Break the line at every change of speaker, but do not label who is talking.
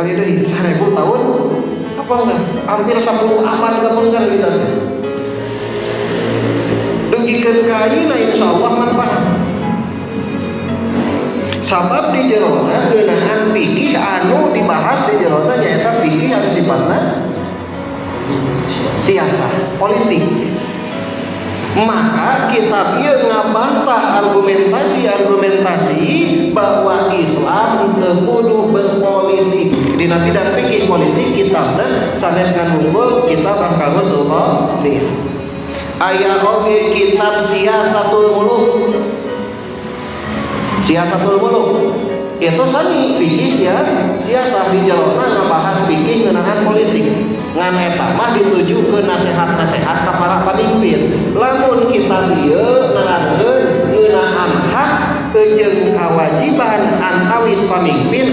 Sekali deui, 1000 tahun kapengker, hampir 10 abad kapengker kita. Dugikeun ka ayeuna insyaallah manfaat. Sabab di jerona ngeunaan fikih anu dibahas di jerona nyaeta fikih anu sifatna siasah politik. Maka kitab ieu ngabantah argumentasi-argumentasi bahwa Islam teu kudu berpolitik. Dina bidang fikih politik, kitabna sanes ngan unggul kitab Ahkamus Sultaniyah. Aya oge kitab Siasatul Muluk. Siasatul Muluk itu sami fikih siasah, di jerona ngabahas fikih ngeunaan politik, ngan eta mah dituju ke nasihat-nasihat ka para pamimpin. Lamun kitab ieu nerangkeun ngeunaan hak jeung kewajiban antawis pamimpin.